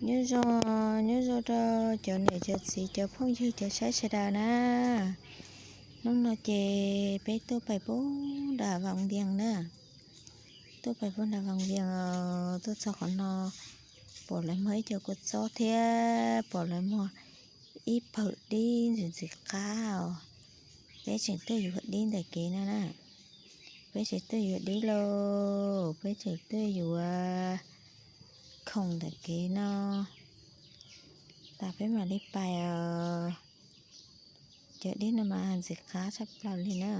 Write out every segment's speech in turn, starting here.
Nyob zoo, nyob zoo rau cov niam cov txiv cov phooj ywg cov saib sawv daws na. Hnub no ces peb tuaj pais pub nram Vaj Vias na. Tuaj pais pub nram Vaj Vias, tuaj txog qhov no pom lawv muag ib co kua txob thiab pom lawv muag ib pawg dib ntxim ntxim qab os. Peb tseem tuaj yuav dib ntawm kev no na. Peb tseem tuaj yuav dib lauj, peb tseem tuaj yuav khoom ntawm kev no. Tas peb mam li pais os. Cov dib no mas ntxim qab tshaj plaws li na.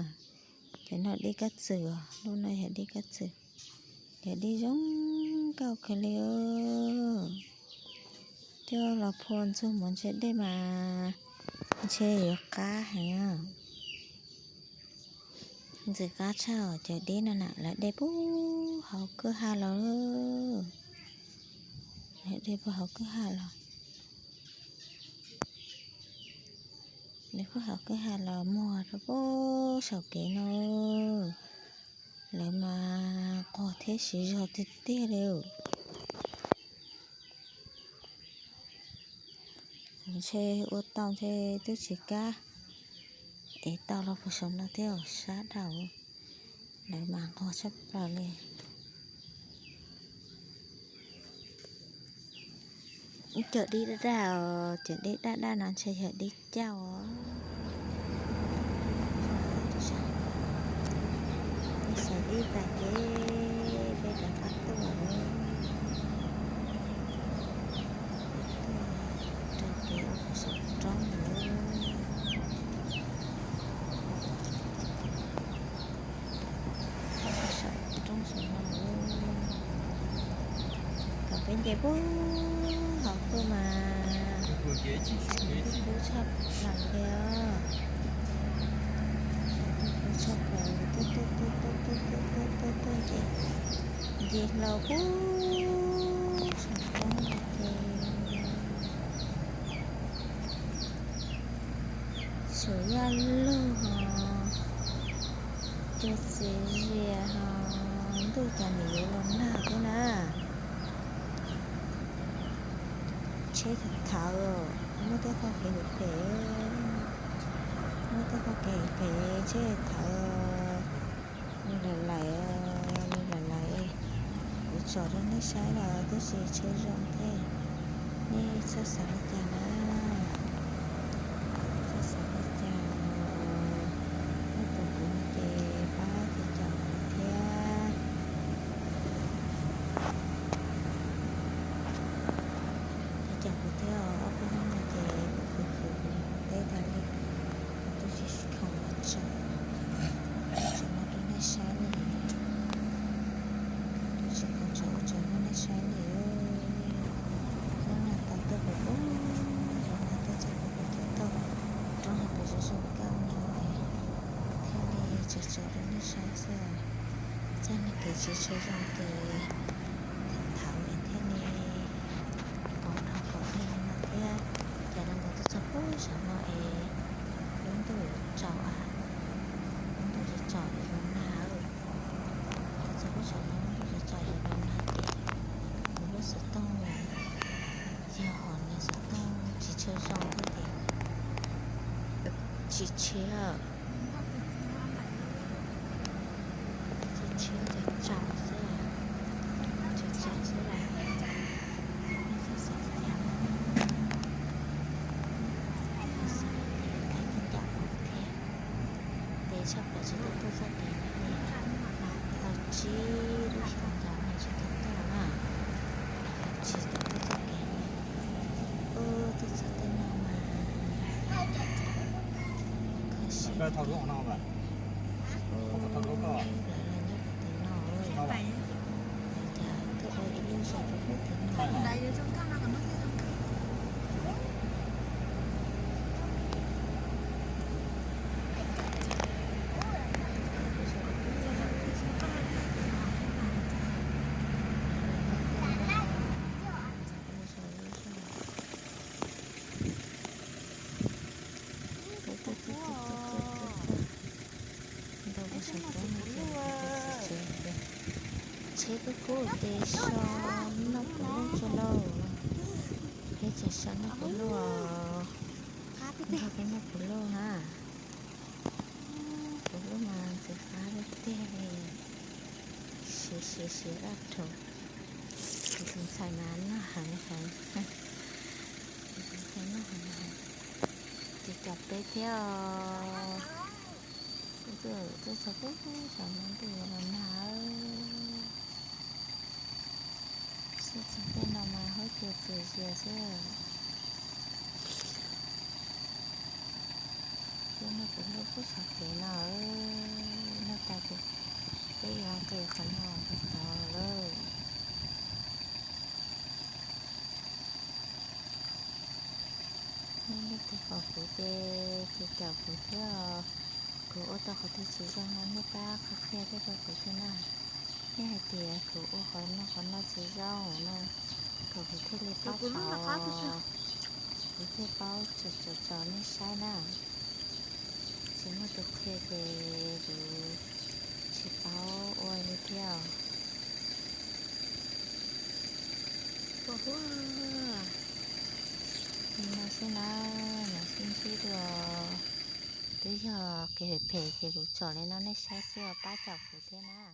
Cov no dib kab txwm os, lub no yog dib kab txwm. Cov dib zoo nkauj kawg li. Coj los phua ntxuag mus ntsia dej mas ntshe yuav qab heev. Ntxim qab tshaj os, cov dib no na, lawv de puag hauv kwj ha los. Lawv de puag hauv kwj ha los. Lawv puag hauv kwj ha los muag rau puag saum kev no. Lawv mas qog thiab siv zog tiag tiag li. Ntshe ua tau ntshe twb tsis kab, ev tau los puag saum no thiab sab dhau. Lawv mas qog tshaj plaws li. Ib co dib daj daj os, cov dib daj daj no ntshe yog dib cauj os. Peb xaiv dib tas ces peb rov qab tuaj lawm. Tuaj rau kev ua puag saum roob lawm. Puag saum roob saum no lawm. Thaum peb nce puag hauv tuaj mas tsheb twb kub tshaj plaws li os. Tsheb twb kub tshaj plaws, tuaj tuaj tuaj tuaj tuaj tuaj tuaj tuaj ces nce hlo puag saum roob no ces Suav yaj lug ho, cua txias zias ho, ntuj cas nws yuav los nag thiab na. Tsheb thawv, muaj tej qhov kev phem phem, muaj tej qhov kev phem tsheb thawv, nws lawm lawm, nws lawm lawm. Kuv tsom rau nej saib los twb tsis tshua zoo thiab, nej txhob xav li cas na. Txhob xav li cas, nej pom kuv no ces pab caum kuv thiab. Caum kuv thiab os, ob peb hnub no ces kuv khwv khwv kuv teb tas li, kuv twb tsis khoom los tsom, tsom no rau nej saib li. Twb tsis khoom tsom ua tsom rau nej saib li. Hnub no tau tuaj pem ub, hnub no tuaj txog pem cov toj roob hauv pes zoo zoo nkauj no thiaj li tsom tsom rau nej saib xwb. Txoj niag kev tsis tshua zoo ces thawv thiaj li pov dhau pov dig li no thiab. Ces lawv nkaus tuaj txog pem saum no es lub ntuj yuav tsaus, lub ntuj yuav tsaus yuav los nag. Tuaj txog pem saum no lub ntuj yuav tsaus yuav los nag ces kuv lub xov tooj yog hom niag xov tooj tsis tshua zoo thiab ces tsis tshiab, tsis tshiab, tsaus tsaus xwb, tsaus tsaus xwb los nej txhob xav li cas, nej txhob xav li cas, nej yeej caum kuv thiab. Ntev tshaj plaws tsis tau tuaj txoj kev no li, tau tsib lub xyoo ntau no tsis tau tuaj na, tsis tau tuaj txoj kev no. Tuaj txog tej no mas kho siab, lawv los nyob puag tim no, cas tuaj ua ib lub zos rau puag tim no. Ntau pem saum roob no ces tsheb twb kub ces so noj pem lub tsuas lauj. Tso nej puv luj, nrog peb nej puv luj na. Puv luj mas ntxim qab tiag tiag li. Siav siav siav dab rhuv. Kuv tus ntxhais mas noj heev heev. Kuv tus ntxhais noj heev heev. Ces caum peb thiab os. Kuv twb txog peb saum no ntuj yuav los nag. Sij hawm tej no mas huab cua txias zias xwb. Peb noj puv luj pub sov kev no, noj tas ces peb yuav nqis qhov no tod tod lawm. Nej leej twg pom kuv ces, ces caum kuv thiab os. Kuv ua tau qhov twg tsis zoo no nej pab qhia qhia thiab rau kuv thiab na. Nej hais tias kuv ua qhov no qhov no tsis zoo no, kom kuv thiaj li paub tau, kuv thiaj paub tsom tsom nej saib na. Tsis muaj tus qhia ces kuv tsis paub ua li thiab. Ua huaj li no xwb na, mam sib ntsib dua. Twb yog kev phem phem ces kuv tsom li no nej saib xwb os, pab caum kuv thiab na.